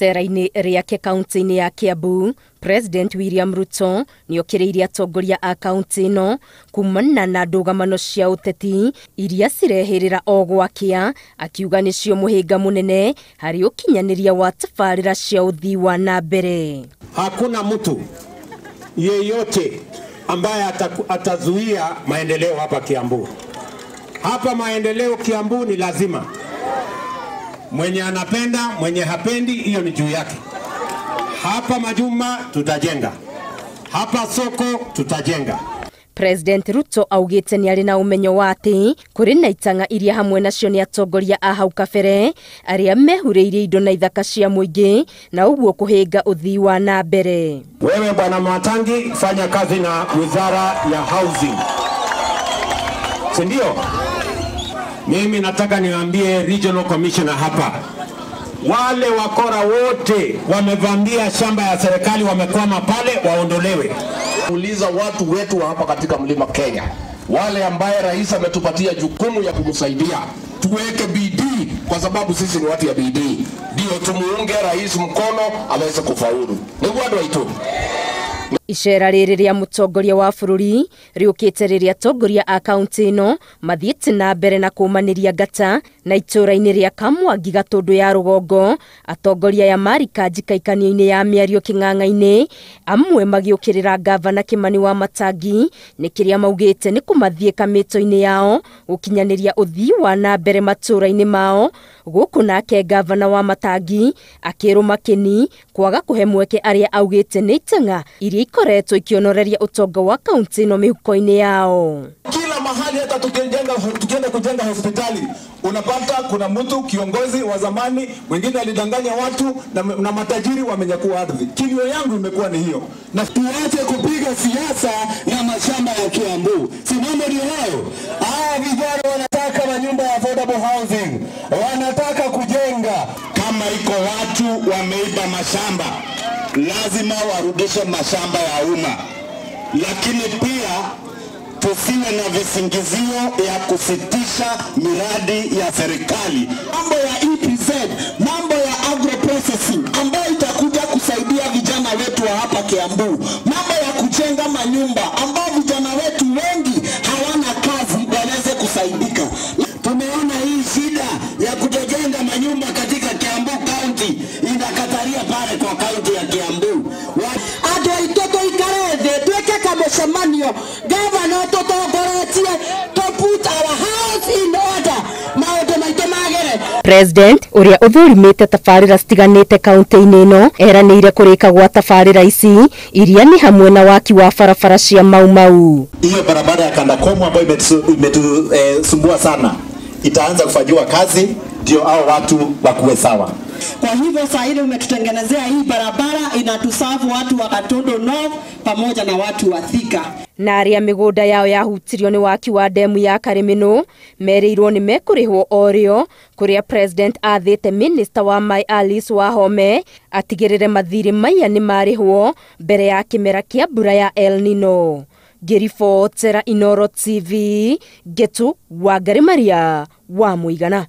Icera-inĩ rĩake kaunti-inĩ ya Kiambu, President William Ruto nĩokĩrĩirie atongoria a kaunti ĩno kumana na ndũgamano cia ũteti iria cirehĩrĩra o gwakĩa, akiuga nĩcio mũhĩnga mũnene harĩ ũkinyanĩria wa tabarĩra cia ũthii wa na mbere. Hakuna mtu yeyote ambaye atazuia maendeleo hapa Kiambu. Hapa maendeleo Kiambu ni lazima. Mwenye anapenda, mwenye hapendi, hiyo ni juu yake. Hapa majumba tutajenga. Hapa soko tutajenga. President Ruto augite ni arĩ na ũmenyo wa atĩ kũrĩ na itang'a iria hamwe nacio nĩ atongoria a hau kabere arĩa mehurĩirie indo na ithaka cia mũingĩ na ũguo kũhĩnga ũthii wa na mbere. Wewe Bwana Matangi, fanya kazi na Wizara ya Housing. Si ndio? Mimi nataka niwaambie Regional Commissioner hapa, wale wakora wote wamevamia shamba ya serikali, wamekwama pale, waondolewe. Uliza watu wetu wa hapa katika mlima Kenya, wale ambaye rais ametupatia jukumu ya kumsaidia, tuweke bidii kwa sababu sisi ni watu ya bidii, ndio tumuunge rais mkono aweze kufaulu. Ni watu wetu. Icera rĩrĩ rĩa mũtongoria wa bũrũri rĩũkĩte rĩrĩa atongoria a kaunti ĩno mathiĩte na mbere na kũmanĩria ngata na itũũra-inĩ rĩa Kamwangi Gatũndũ ya rũgongo. Atongoria aya marika njikaikanio-inĩ ya mĩario kĩng'ang'a-inĩ, amwe magĩũkĩrĩra ngavana Kimani wa Matangi nĩ kĩrĩa maugĩte nĩ kũmathiĩka mĩto-inĩ yao gũkinyanĩria ũthii wa na mbere matũũra-inĩ mao. Gũkũ nake ngavana wa Matangi akĩrũma kĩni kwaga kũhe mweke arĩa augĩte nĩ itang'a iria ikoretwo ikionoreria ũtonga wa kaunti ĩno mĩhuko-inĩ yao. Kila mahali hata tukienda kujenga hospitali unapata kuna mtu kiongozi wa zamani mwingine alidanganya watu na matajiri wamenyakua ardhi. Kilio yangu imekuwa ni hiyo. Na tuache kupiga siasa na mashamba ya Kiambu. Si mambo ni hayo. Hao vijana wanataka manyumba ya affordable housing. Wanataka kujenga. Kama iko watu wameiba mashamba, lazima warudishe mashamba ya umma. Lakini pia tusiwe na visingizio ya kusitisha miradi ya serikali. Mambo ya EPZ, mambo ya agro-processing ambayo itakuja kusaidia vijana wetu wa hapa Kiambu. Mambo ya kujenga manyumba ambayo vijana wetu wengi hawana kazi waweze kusaidika. Tumeona hii shida ya kutojenga manyumba katika Kiambu County inakataria pale kwa kaunti ya Kiambu. Andũ aitũ tũikare thĩ twĩke kamũcemanio, gavana tũtongoretie to put our house in order, maũndũ maitũ magĩre. President ũrĩa ũthũrimĩte tabarĩra citiganĩte kaunti-inĩ ĩno eranĩire kũrĩka gwa tabarĩra ici iria nĩ hamwe na waki wa barabara cia Mau Mau. Hiyo barabara ya Kandakomo ambayo imetusumbua sana itaanza kufanyiwa kazi ndio hao watu wakuwe sawa. Kwa hivyo saa ile umetutengenezea hii barabara inatusafu watu wa Gatundu North pamoja na watu wa Thika. Na arĩa mĩgũnda yao yahutirio nĩ waki wa demu ya Karĩmĩnũ merĩirwo nĩ mekũrĩhwo o rĩo, kũrĩa President athĩte Minister wa Maĩ Alice Wahome atigĩrĩre mathirĩ maya nĩ marĩhwo mbere ya kĩmera kĩa mbura ya El Nino. Ngĩribotera Inooro TV, Ngetu Wangari Maria wa Mũigana.